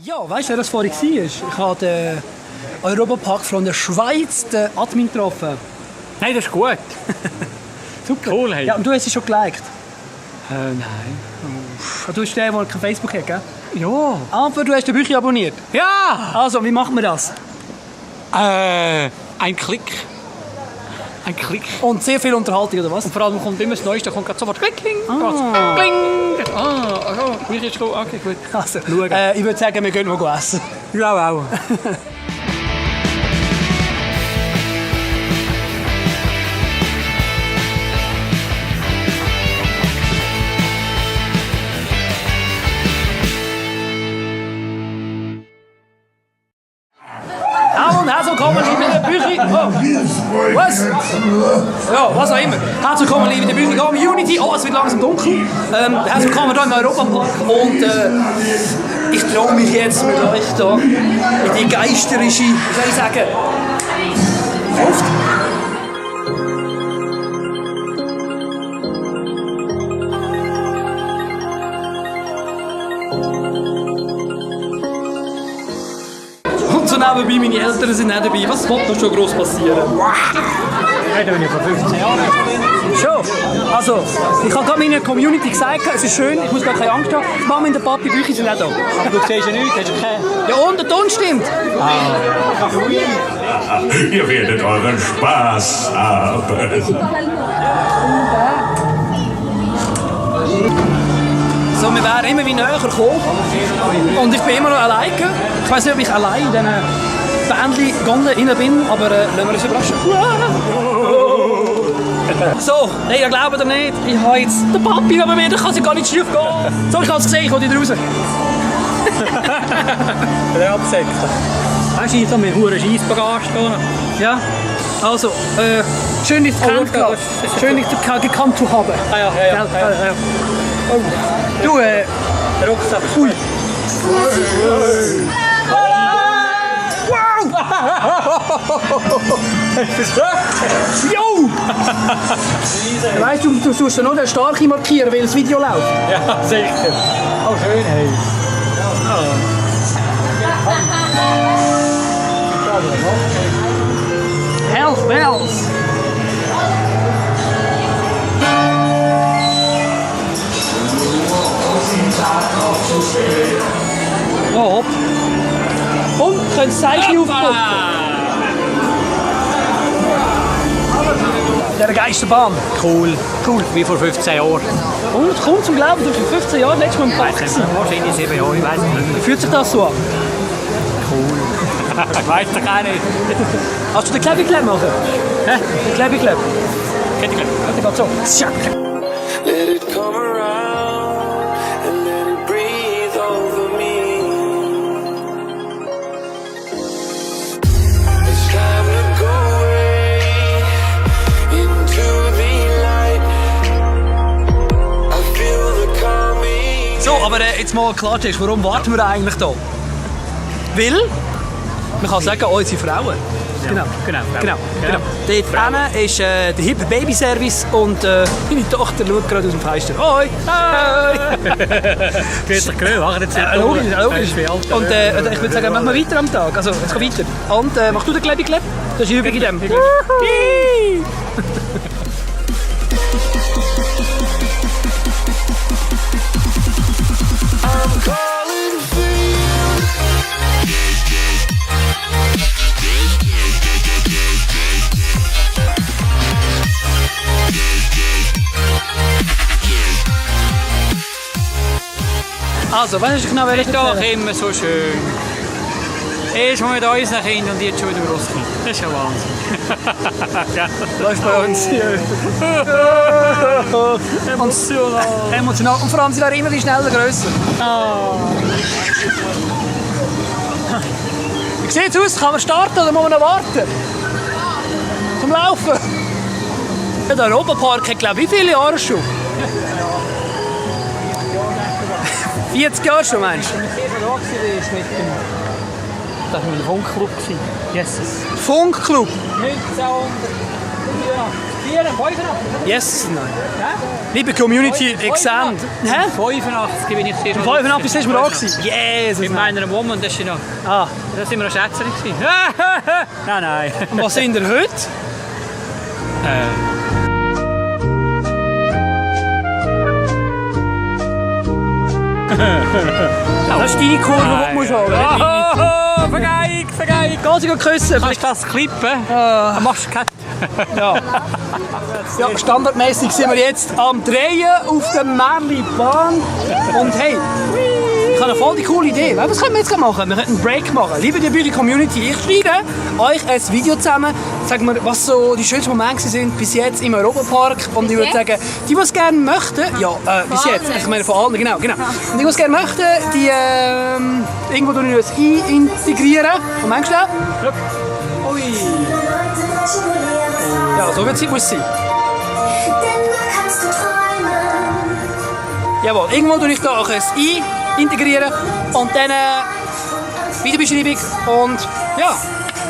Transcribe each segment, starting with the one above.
Ja, weißt du, wer das vorhin war? Ich habe den Europapark von der Schweiz, den Admin, getroffen. Nein, das ist gut. Super. Cool, hey. Ja, und du hast sie schon geliked? Nein. Du bist der kein Facebook hat, gell? Ja. Aber du hast den Bücher abonniert. Ja! Also, wie machen wir das? Ein Klick. Ein Klick. Und sehr viel Unterhaltung, oder was? Und vor allem kommt immer das Neueste, da kommt gerade sofort Klick, Kling, Kling. Also, wie ist es? Okay, gut. Also, Schauen. ich würde sagen, wir gehen mal essen. Ich glaube auch. Und herzlich willkommen, liebe Bücher. Oh. Was? Ja, was auch immer. Herzlich willkommen, liebe Bücher Community. Oh, es wird langsam dunkel. Herzlich willkommen hier im Europapark. Und ich traue mich jetzt mit euch hier in die geisterische, wie soll ich sagen, Luft. Und so nebenbei, meine Eltern sind nicht dabei. Was wird noch schon gross passieren? Nein, da bin ich vor 15 Jahren. Schon? Also, ich habe gerade meiner Community gesagt, es ist schön, ich muss gar keine Angst haben. Die Mama und der Papi, die Bücher sind nicht da. Aber du siehst ja nichts, hast du keine... Ja, und der Ton stimmt. Ihr werdet euren Spaß haben. So, wir wären immer wie näher gekommen. Und ich bin immer noch alleine. Ich weiss nicht, ob ich allein in diesen Bändchen rein bin, aber lassen wir uns überraschen. So, hey, ihr glaubt ihr nicht, ich habe jetzt den Papi neben mir, der kann sich gar nicht schief gehen. So, ich habe es gesehen, ich will wieder raus. Der Absäcke. Hast du hier so eine hohe Scheissbagage da? Ja, also, schön dich gekannt zu haben. Schön dich gekannt zu haben. Ja. Oh. Du, Der Rucksack. ui. Jo! Weißt du, du sollst ja noch den Starke markieren, weil das Video läuft. Ja, sicher. Oh, schön, hey. Health Bells! Ja, hopp. Und, könnt das Zeichen aufputzen. Der Geisterbahn. Cool. Wie vor 15 Jahren. Und, komm zum Glauben, du bist vor 15 Jahren letztes Mal im Park gewesen. Wahrscheinlich 7 Jahre, ich weiß es nicht. Wie fühlt sich das so an? Ich weiß doch auch nicht. Hast du den Klebekleb machen? Hä? Den Klebekleb? Kennt ihr gleich? Der geht so. Tschak. Let it come around and let it breathe over me. It's time to go away into the light. I feel the coming. So, aber jetzt mal klar, warum warten wir eigentlich hier? Weil, man kann sagen, unsere Frauen. Genau. Dort hinten ist der hippe Babyservice und meine Tochter schaut gerade aus dem Fenster. Hoi! Hoi! Grüß dich, mach jetzt nicht. Logisch. Und ich würde sagen, machen wir weiter am Tag. Also, es geht weiter. Und machst du den Klebi-Kleb? Das ist die Übung in dem. I'm calling for you. Also, weißt du genau, wer ich Ist doch immer so schön. Erst mal mit unseren Kindern und jetzt schon wieder Großkind. Das ist ja Wahnsinn. Ja. läuft bei uns? Emotional. Emotional. Und vor allem, sie werden immer schneller grösser. Wie sieht es aus? Kann man starten oder muss man noch warten? Zum Laufen? Ja, der Europapark hat, glaube ich, wie viele Jahre schon? 40 Jahre schon, meinst du? Das war mein Funkclub. Jesus. Funkclub? 1900. 85. Yes, nein. Liebe Community, Exam. Hä? 85 bin ich zuerst. 85 bist du mir auch gewesen? Yes! Mit meiner Woman, das ist noch. Ah, Da sind wir noch Schätzer gewesen. Nein. und was sind wir heute? Das ist deine Kurve, die du musst haben. Vergeigt. Geh sie küssen. Kannst du das klippen? Machst du keinen. Ja. Ja, standardmäßig sind wir jetzt am Drehen auf der Märli-Bahn. Und hey, ich habe eine voll die coole Idee. Was können wir jetzt machen? Wir könnten einen Break machen. Liebe die Bücher Community, ich schneide euch ein Video zusammen. Sagen wir, was so die schönsten Momente sind bis jetzt im Europapark. Und ich würde sagen, die es gerne möchten, bis jetzt, ich meine von allen, genau. Und die es gerne möchten, die irgendwo durch uns integrieren. Und meinst du das? Ui. Ja, so wird es sein. Jawohl, irgendwo tue ich da auch ein integrieren und dann Videobeschreibung und ja,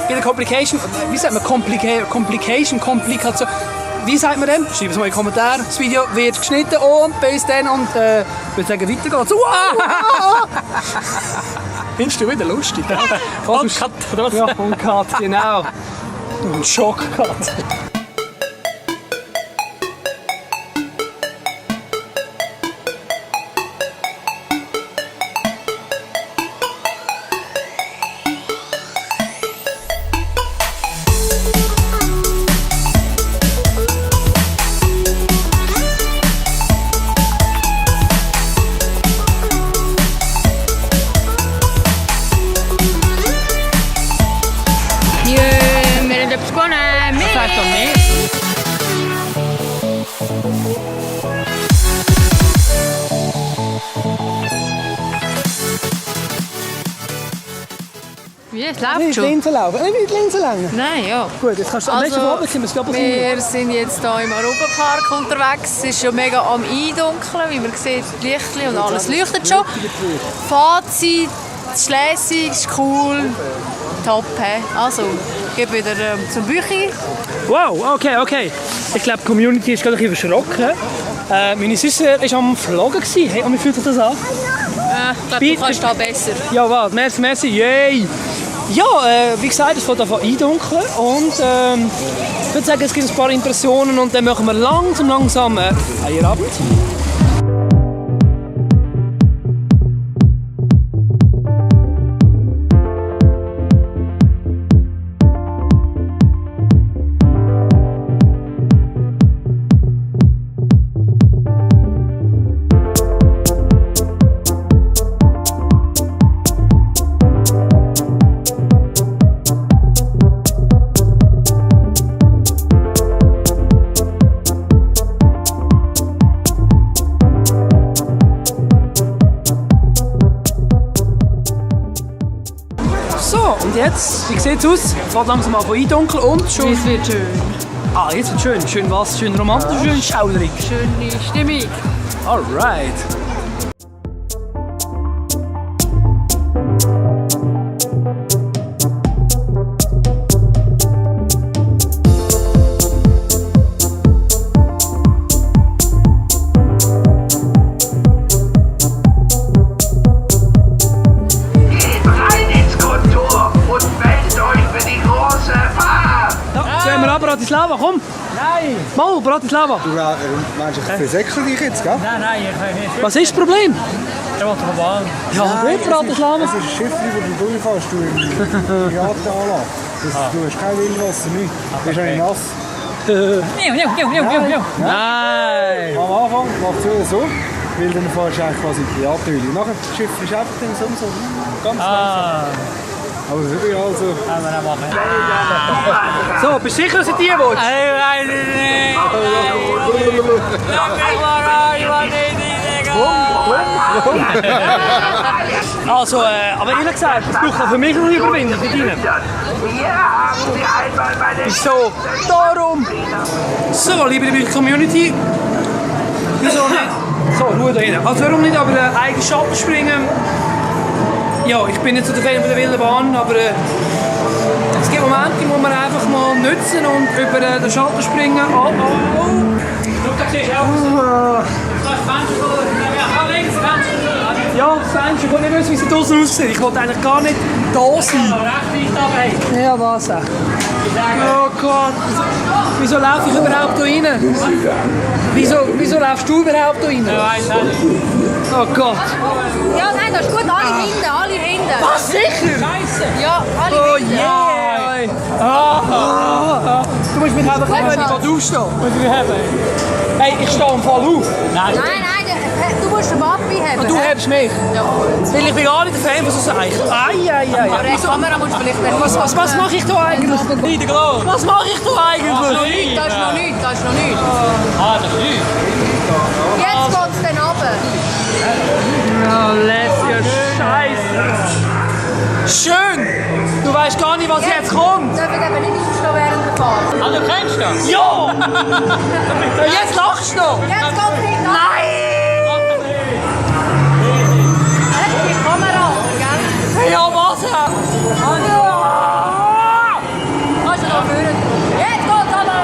in der Complication, wie sagt man Komplikation, wie sagt man denn? Schreibt es mal in die Kommentare. Das Video wird geschnitten und bis dann und ich würde sagen, weiter geht's. Wow! Findest du wieder lustig? Und Cut, oder was? Ja, und Cut, genau. Und Schock-Cut. Das heißt doch nicht. Wie, es läuft Nicht schon? Linsen laufen, nicht Linsen laufen. Nein, ja. Gut, jetzt kannst du am nächsten Abend kommen, es glaube wir sind jetzt hier im Europapark unterwegs. Es ist schon mega am Eindunkeln, wie man sieht, die Lichtchen und alles leuchtet schon. Fazit, es ist lässig, es ist cool, top. He? Also, ich gehe wieder zum Büchi. Wow, okay. Ich glaube, die Community ist gerade ein bisschen verschrocken. Meine Schwester war am Vloggen. Hey, und wie fühlt sich das an? Ich glaube, du kannst da besser. Ja, warte, merci, yay! Ja, wie gesagt, es wird davon eindunkeln und ich würde sagen, es gibt ein paar Impressionen und dann machen wir langsam Feierabend. So, und jetzt, wie sieht es aus? Es wird langsam an eindunkeln und schon... Es wird schön. Ah, jetzt wird schön. Schön was? Schön romantisch, schön schauderig. Schöne Stimmung. Alright. Bratislava, komm! Nein! Mal, Bratislava! Du meinst, ich versäckel dich jetzt, gell? Nein, ich nicht. Was ist das Problem? Er will doch Bahn. Ja, nicht Bratislava. Das ist ein Schiff, wo du durchfährst, du im Theateranlage. Du hast kein Wildwasser, nichts. Du bist eigentlich nass. Nein! Am Anfang macht es so, weil dann fährst du eigentlich quasi in die Theaterhöhle. Nachher das Schiff ist einfach dann so ganz langsam. Aber es ist überall so. Können wir auch machen. So, bist du sicher, dass ich die will? Ich weiß es nicht. Also, aber ehrlich gesagt, das braucht auch für mich eine Überwindung für dich. Wieso? Darum! So, liebe Community. Wieso nicht? So, Ruhe da hinten. Also, warum nicht aber eigenen Schatten springen? Ja, ich bin nicht so der Fan von der wilden Bahn, aber Es gibt Momente, die muss man einfach mal nutzen und über den Schalter springen. Oh, oh, oh. Da siehst du auch. Ja, das Fenster. Ich wollte nicht wissen, wie sie draußen aussieht. Ich wollte eigentlich gar nicht da sein. Ja, was? Oh Gott. Wieso laufe ich überhaupt da rein? Wieso laufst du überhaupt da rein? Oh Gott. Ja, nein, das ist gut. Alle hinten. Was, sicher? Ja, alle Oh hinten. yeah! Du musst mich einfach haben, wenn ich aufstehe. Hey, ich stehe im Fall auf. Nein, du musst den Papi haben. Und du hebst mich. Ja. Weil ich bin gar nicht der Fan von so Sachen. Ai. Aber die Kamera musst du vielleicht nicht. Was mache ich da eigentlich? Was mache ich da eigentlich? Das ist noch nichts. Das ist nichts. Jetzt geht es dann runter. Oh, lässige Scheiße. Schön! Du weißt gar nicht, was jetzt kommt. Dürfen eben nicht aufstehen während der Fahrt. Ah, du kennst das? Ja! Jetzt lachst du noch! Jetzt geht es nicht runter. Nein! Jetzt die Kamera runter, gell? Ja, was? Kannst du noch führen? Jetzt geht es runter.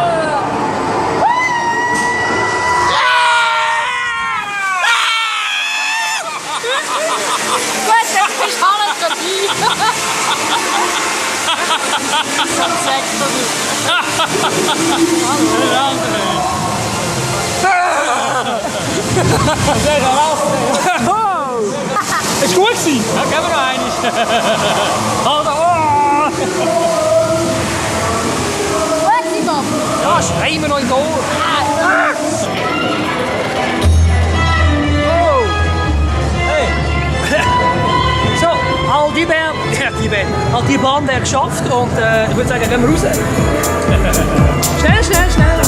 Gut, jetzt bist du alles dabei. Ist gut gewesen? Ja, geben wir noch eines. Gut, Bob. Ja, schreien wir noch in die Ohren. So, all die Bahn wäre geschafft und ich würde sagen, gehen wir raus. Schnell raus.